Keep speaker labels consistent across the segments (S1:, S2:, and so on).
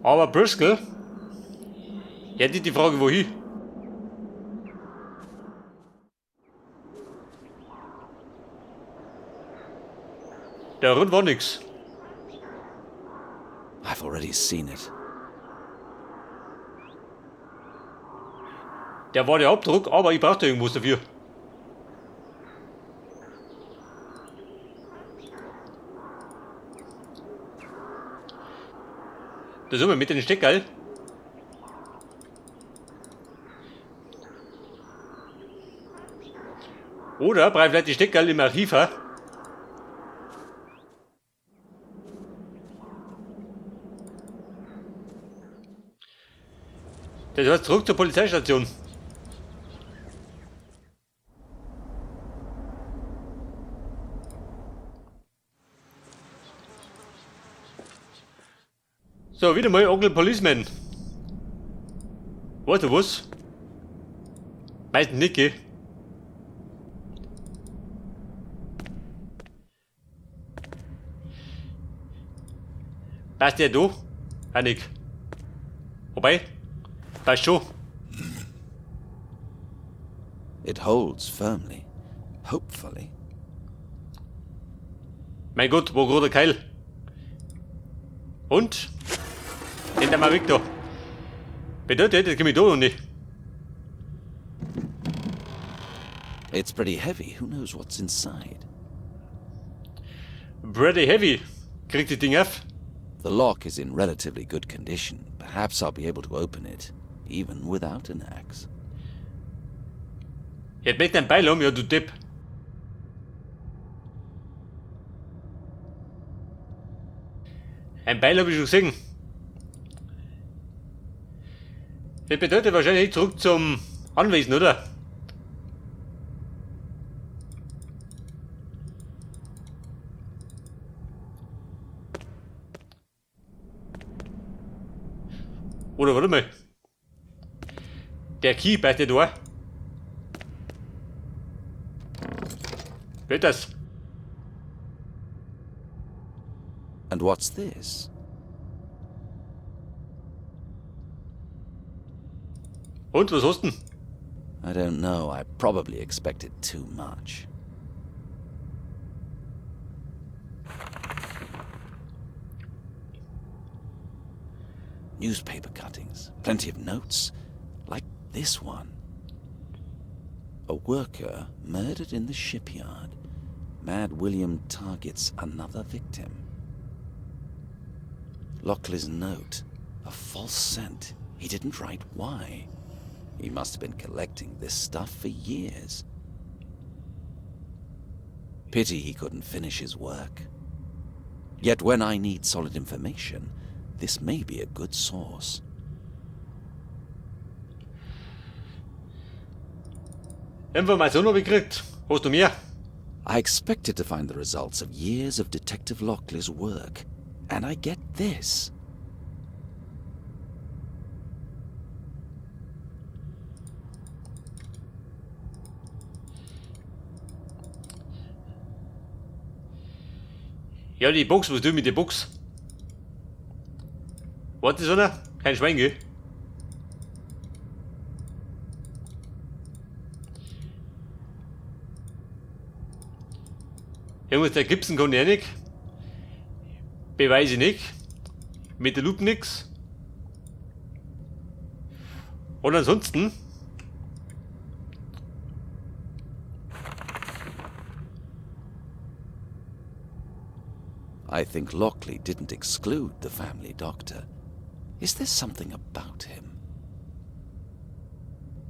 S1: Aber Briscoe, jetzt ist die Frage, wohin? Der Rund war nix.
S2: I've already seen it.
S1: Der war der Abdruck, aber ich brauchte irgendwas dafür. Da sind wir mit den Steckerl. Oder brauche ich vielleicht die Steckerl im Archiv? Ha? Das heißt zurück zur Polizeistation. So, wieder mal Onkel Policeman. Weißt du was? Meistens nicht, gell? Passt der da? Auch nicht. Wobei, passt schon.
S2: It holds firmly. Hopefully.
S1: Mein Gott, wo gerade Keil. Und? Den da mal weg da. Bedeutet, das komme ich da noch nicht.
S2: It's pretty heavy. Who knows what's inside?
S1: Pretty heavy. Kriegt das Ding auf?
S2: The lock is in relatively good condition. Perhaps I'll be able to open it, even without an axe.
S1: Jetzt möchte ein Beil haben, ja du Depp. Ein Beil habe ich schon gesehen. Das bedeutet wahrscheinlich zurück zum Anwesen, oder? Oder warte mal. Der Key bei der da. Wird das?
S2: And what's this?
S1: Und was hast du denn?
S2: I don't know. I probably expected too much. Newspaper cuttings, plenty of notes, like this one. A worker murdered in the shipyard. Mad William targets another victim. Lockley's note. A false scent. He didn't write why. He must have been collecting this stuff for years. Pity he couldn't finish his work. Yet when I need solid information, this may be a good source.
S1: Information habe ich gekriegt. Hast du mehr?
S2: I expected to find the results of years of Detective Lockley's work, and I get this.
S1: Ja, die Box, was du mit der Box? Warte, so einer? Kein Schwein, gell? Irgendwas der Gibson kann ich auch nicht. Beweise nicht. Mit der Lupe nix. Und ansonsten
S2: I think Lockley didn't exclude the family doctor. Is there something about him?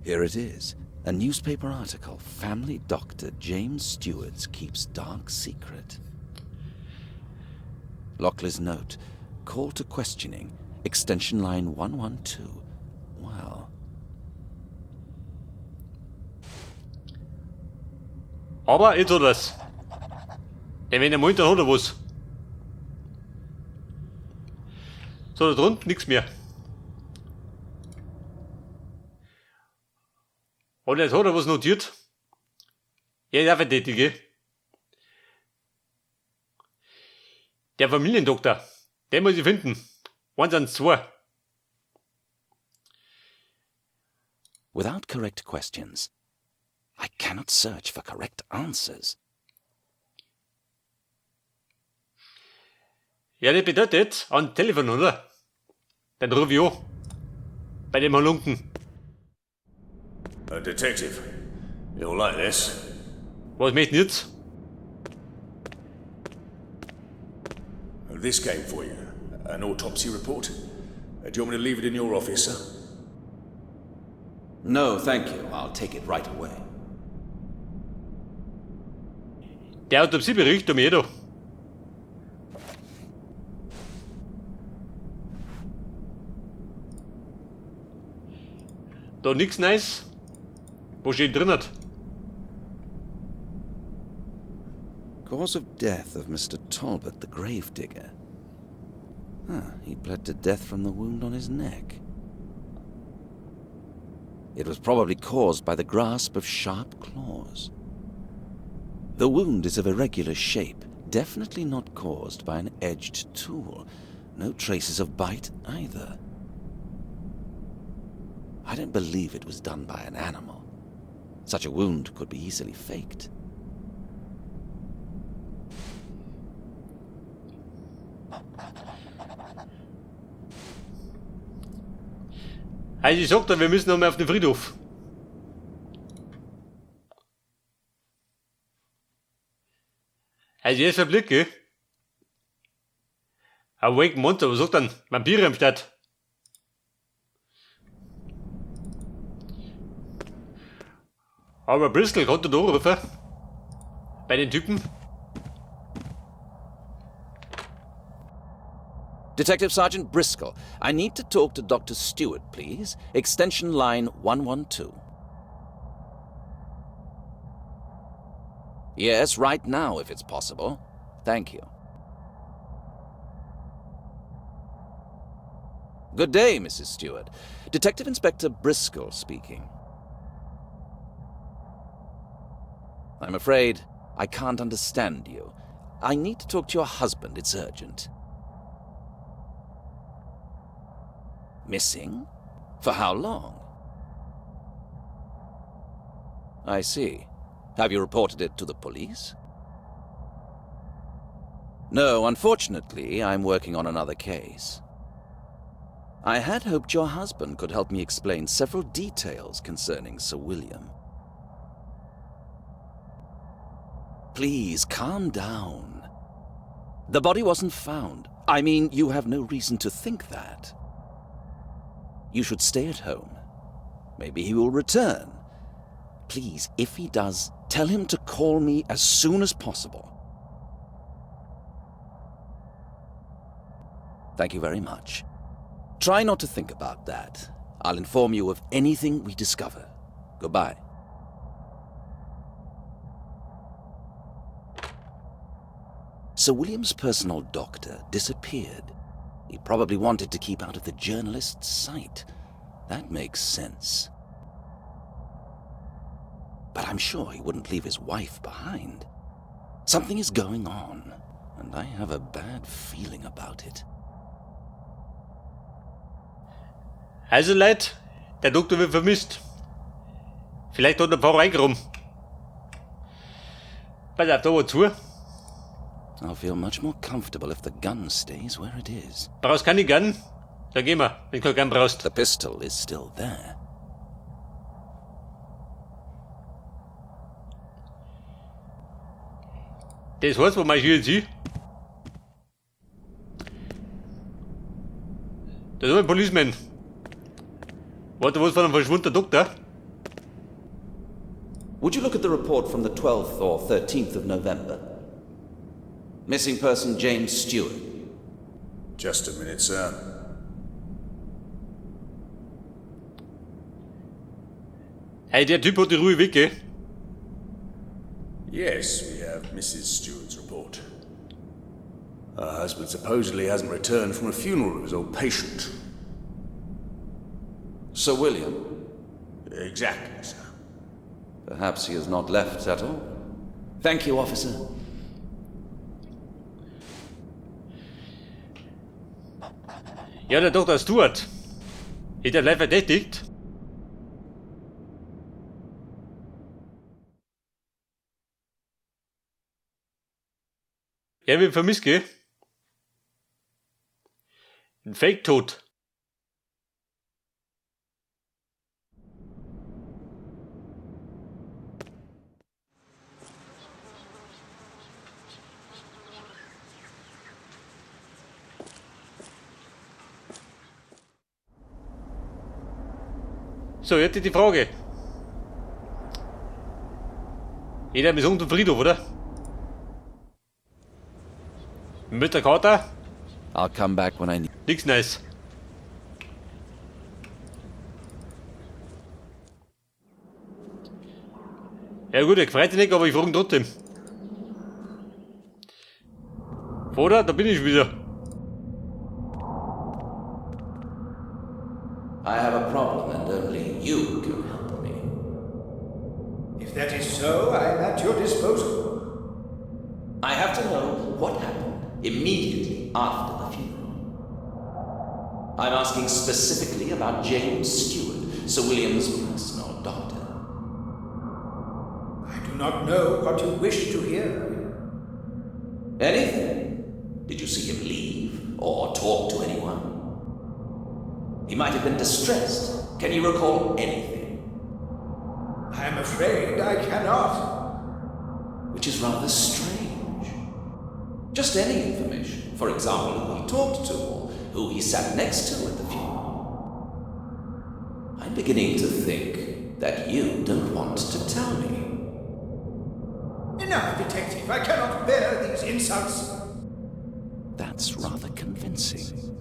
S2: Here it is a newspaper article. Family doctor James Stewart's keeps dark secret. Lockley's note call to questioning, extension line 112. Well.
S1: Aber jetzt hat er's. Denn wenn er meint, dann hat er was. So, da drunten nichts mehr. Und jetzt hat er was notiert. Ja, ist auch verdächtig, Der Familiendoktor, den muss ich finden. Eins, eins, zwei.
S2: Without correct questions, I cannot search for correct answers.
S1: Ja, das bedeutet, an Telefon, oder? Dann ruf ich an. Bei dem Halunken.
S3: Detective, you'll like this.
S1: Was möchten jetzt?
S3: This came for you. An autopsy report. Do you want me to leave it in your office, sir?
S2: No, thank you. I'll take it right away.
S1: Der Autopsiebericht um jeder. Da nix nice. Wo steht drin hat?
S2: Cause of death of Mr. Talbot, the gravedigger. Huh, he bled to death from the wound on his neck. It was probably caused by the grasp of sharp claws. The wound is of irregular shape, definitely not caused by an edged tool. No traces of bite either. I don't believe it was done by an animal. Such a wound could be easily faked.
S1: Also ich sag dir, wir müssen noch mal auf den Friedhof. Also jetzt ein Blick, gell? Awake Monster, was sagt dann? Vampire am Start. Aber Bristol konnte da anrufen. Bei den Typen.
S2: Detective Sergeant Briscoe, I need to talk to Dr. Stewart, please. Extension line 112. Yes, right now, if it's possible. Thank you. Good day, Mrs. Stewart. Detective Inspector Briscoe speaking. I'm afraid I can't understand you. I need to talk to your husband. It's urgent. Missing? For how long? I see. Have you reported it to the police? No, unfortunately, I'm working on another case. I had hoped your husband could help me explain several details concerning Sir William. Please, calm down. The body wasn't found. I mean, you have no reason to think that. You should stay at home. Maybe he will return. Please, if he does, tell him to call me as soon as possible. Thank you very much. Try not to think about that. I'll inform you of anything we discover. Goodbye. Sir William's personal doctor disappeared. He probably wanted to keep out of the journalist's sight. That makes sense. But I'm sure he wouldn't leave his wife behind. Something is going on, and I have a bad feeling about it.
S1: Also Leute, der Doktor wird vermisst. Vielleicht hat er ein paar reingekommen. Pass auf, da war zu.
S2: I'll feel much more comfortable if the gun stays where it is.
S1: Brauchst keine Gun? Da gehen wir, wenn du keine Gun brauchst.
S2: The pistol is still there.
S1: Das heißt, wo marschieren Sie? Da ist ein Policeman. Warte, was von einem verschwundenen Doktor?
S2: Would you look at the report from the 12th or 13th of November? Missing person James Stewart.
S3: Just a minute, sir.
S1: Hey, der Typ hat die Ruhe weg, gell?
S3: Yes, we have Mrs. Stewart's report. Her husband supposedly hasn't returned from a funeral of his old patient.
S2: Sir William?
S3: Exactly, sir.
S2: Perhaps he has not left at all. Thank you, officer.
S1: Ja, der Dr. Stewart. Ist er gleich verdächtigt? Er wird vermisst, gell? Ein Fake-Tod. So, jetzt die Frage. Jeder mit zum Friedhof, oder? Mit der Karte?
S2: I'll come back when I need.
S1: Nix nice. Ja gut, er freut sich nicht, aber ich frage ihn trotzdem. Vater, da bin ich wieder.
S2: I have a problem, and only you can help me.
S4: If that is so, I am at your disposal.
S2: I have to know what happened immediately after the funeral. I'm asking specifically about James Stewart, Sir William's personal doctor.
S4: I do not know what you wish to hear.
S2: Anything? Did you see him leave or talk to anyone? He might have been distressed. Can you recall anything?
S4: I am afraid I cannot.
S2: Which is rather strange. Just any information. For example, who he talked to or who he sat next to at the funeral. I'm beginning to think that you don't want to tell me.
S4: Enough, detective. I cannot bear these insults.
S2: That's rather convincing.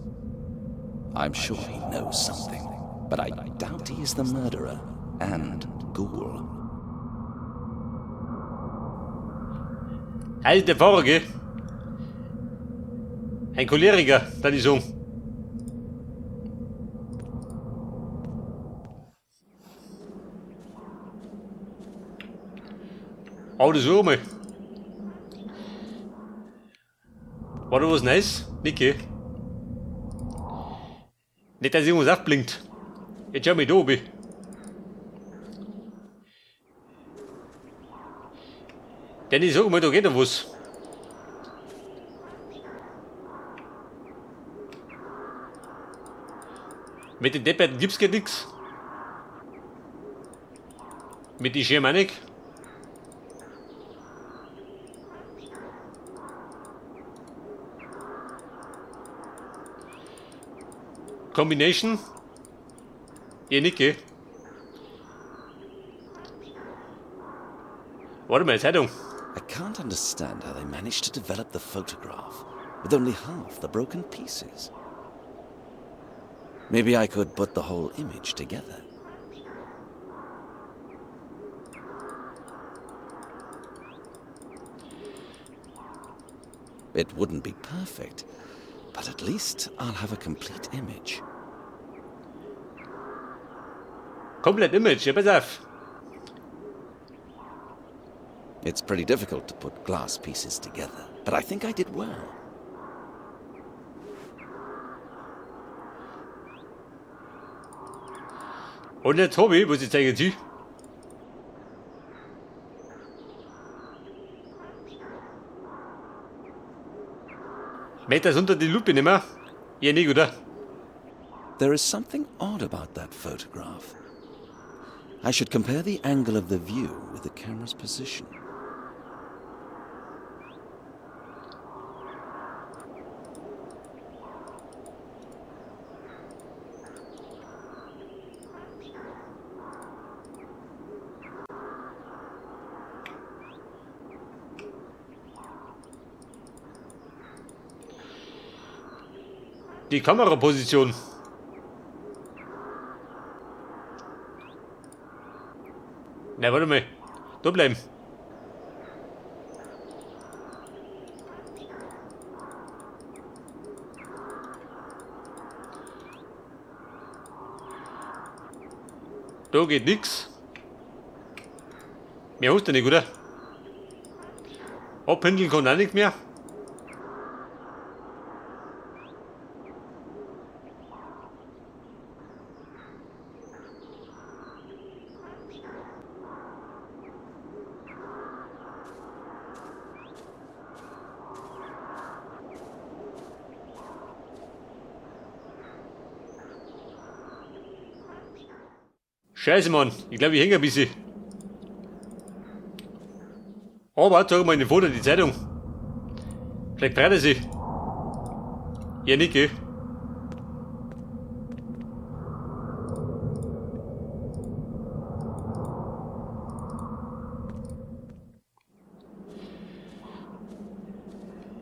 S2: I'm sure he knows something, but I doubt he is the murderer and ghoul.
S1: Also der Pfarrer, gell? Ein Choleriker, da die sagen. Aber das war mal. War da was nice? Nicht, gell? Nicht, dass irgendwas aufblinkt. Jetzt schau mal da oben. Denn ich sag mal, da geht noch was. Mit den Depperten gibt's gar nix. Mit den Schirm auch nicht. Combination? Ja, nicht, gell? Warte mal, Zeitung.
S2: I can't understand how they managed to develop the photograph with only half the broken pieces. Maybe I could put the whole image together. It wouldn't be perfect, but at least I'll have a complete image.
S1: Komplett Image, ja, pass auf.
S2: It's pretty difficult to put glass pieces together, but I think I did well.
S1: Und jetzt hab ich, was ich zeige dir. Möchte das unter die Lupe nehmen? Ja, nicht, oder?
S2: There is something odd about that photograph. I should compare the angle of the view with the camera's position.
S1: Die Kameraposition. Na, warte mal. Da bleiben. Da geht nix. Mehr hast du nicht, oder? Abhändeln kann auch nicht mehr. Scheiße, Mann. Ich glaube, ich hänge ein bisschen. Aber zeig mal in den Foto die Zeitung. Vielleicht freut er sich. Ja, nicht, gell?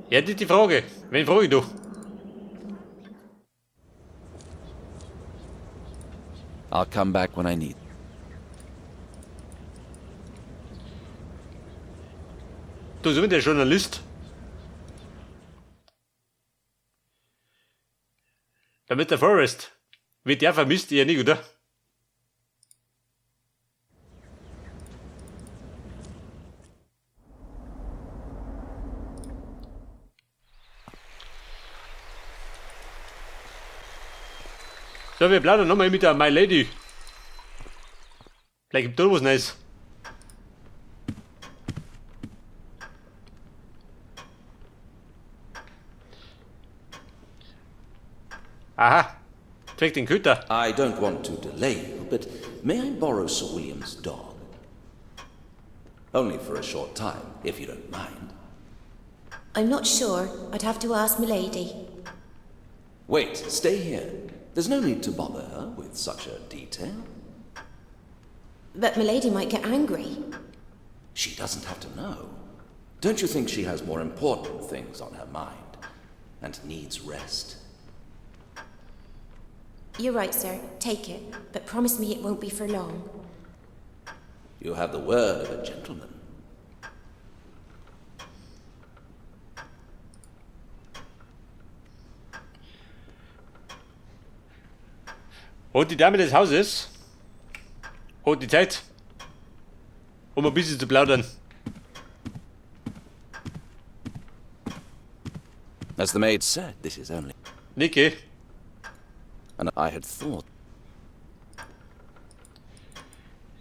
S1: Ja, das ist die Frage. Wen frage ich da?
S2: I'll come back when I need.
S1: Da ist immer der Journalist. Damit der Forrest. Wird der vermisst? Eher nicht, oder? So, wir plaudern nochmal mit der My Lady. Vielleicht gibt es da was Neues. Aha. Zeig den Köter.
S2: I don't want to delay you, but may I borrow Sir William's dog? Only for a short time, if you don't mind.
S5: I'm not sure. I'd have to ask Milady.
S2: Wait, stay here. There's no need to bother her with such a detail.
S5: But Milady might get angry.
S2: She doesn't have to know. Don't you think she has more important things on her mind and needs rest?
S5: You're right, sir. Take it. But promise me it won't be for long.
S2: You have the word of a gentleman.
S1: Und die Dame des Hauses hat die Zeit, um ein bisschen zu plaudern.
S2: As the maid said, this is only.
S1: Niki,
S2: And I had thought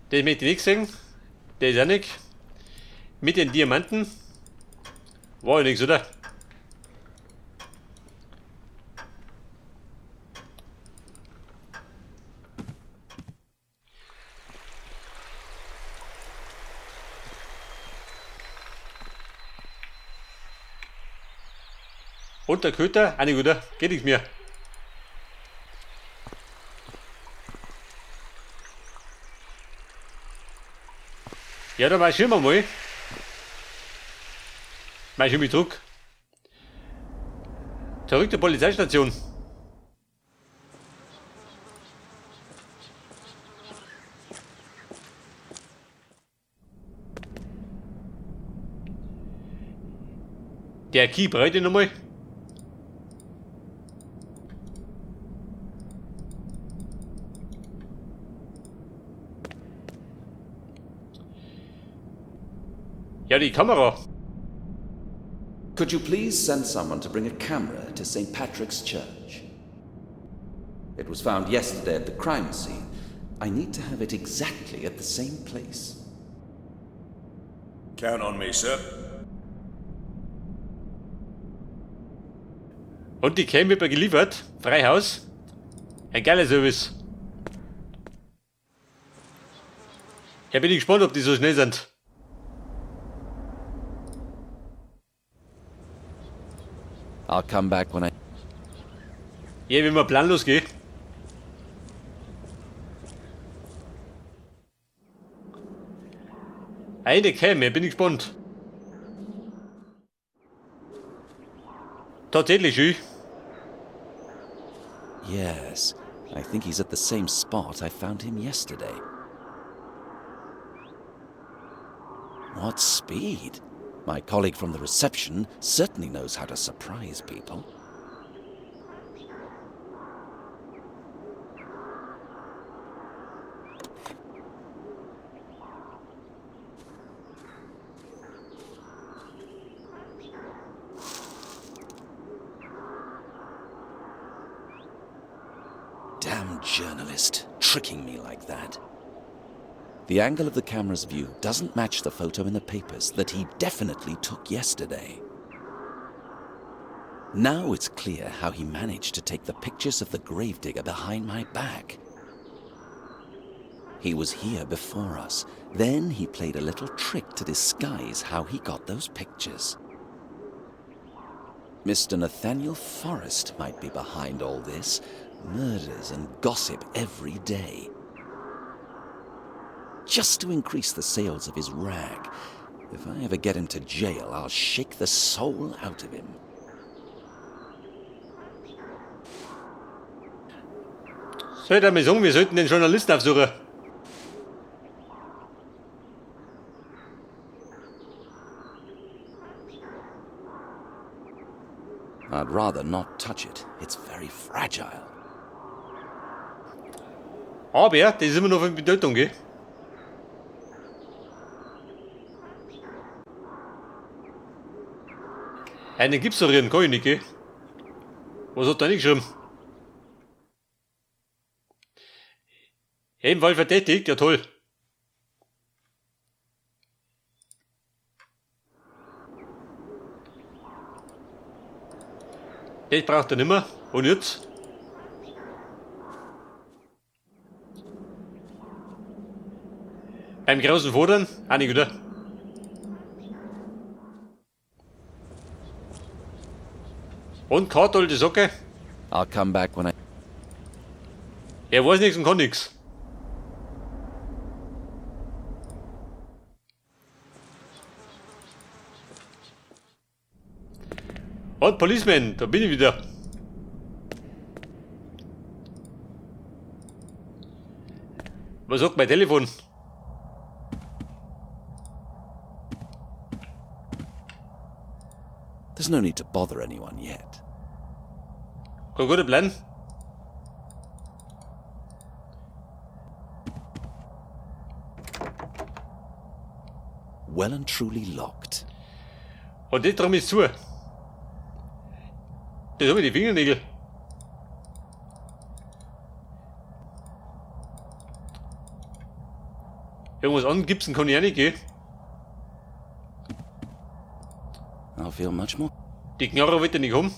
S1: das möchte ich nicht sehen. Der ist auch nicht. Mit den Diamanten war ja nichts, oder? Und der Köter, auch nicht, oder? Geht nichts mehr. Ja, dann marschieren wir mal. Marschieren wir zurück. Zurück zur Polizeistation. Der Key braucht ich nochmal. Ja, die Kamera.
S2: Could you please send someone to bring a camera to St. Patrick's Church? It was found yesterday at the crime scene. I need to have it exactly at the same place.
S3: Count on me, sir.
S1: Und die Cam wird mir geliefert. Freihaus. Ein geiler Service. Ja, bin ich gespannt, ob die so schnell sind.
S2: I'll come back when I.
S1: Ja, wenn wir planlos geht. Eine Cam, ja, bin ich gespannt. Tatsächlich, schön.
S2: Yes, I think he's at the same spot I found him yesterday. What speed! My colleague from the reception certainly knows how to surprise people. Damn journalist, tricking me like that. The angle of the camera's view doesn't match the photo in the papers that he definitely took yesterday. Now it's clear how he managed to take the pictures of the gravedigger behind my back. He was here before us. Then he played a little trick to disguise how he got those pictures. Mr. Nathaniel Forrest might be behind all this. Murders and gossip every day. Just to increase the sales of his rag. If I ever get him to jail, I'll shake the soul out of him.
S1: Soll ich da mal sagen, wir sollten den Journalisten aufsuchen.
S2: I'd rather not touch it. It's very fragile.
S1: Aber das ist immer noch von Bedeutung, gell? Einen gibt's doch drin, kann ich nicht, gell? Was hat da nicht geschrieben? Ebenfalls verdächtigt, ja toll. Das braucht er nimmer. Und jetzt? Beim großen Fodern? Auch nicht, oder? Und Karte, alte Socke?
S2: I'll come back when I.
S1: Er weiß nichts und kann nichts. Und Policeman, da bin ich wieder. Was sagt mein Telefon?
S2: There's no need to bother anyone yet.
S1: Kein guter Plan.
S2: Well and truly locked.
S1: Und das drum ist zu. Das hab ich die Fingernägel. Irgendwas angibsen kann ich auch nicht, gell?
S2: I'll feel much more.
S1: Die Knarre wird ja nicht haben.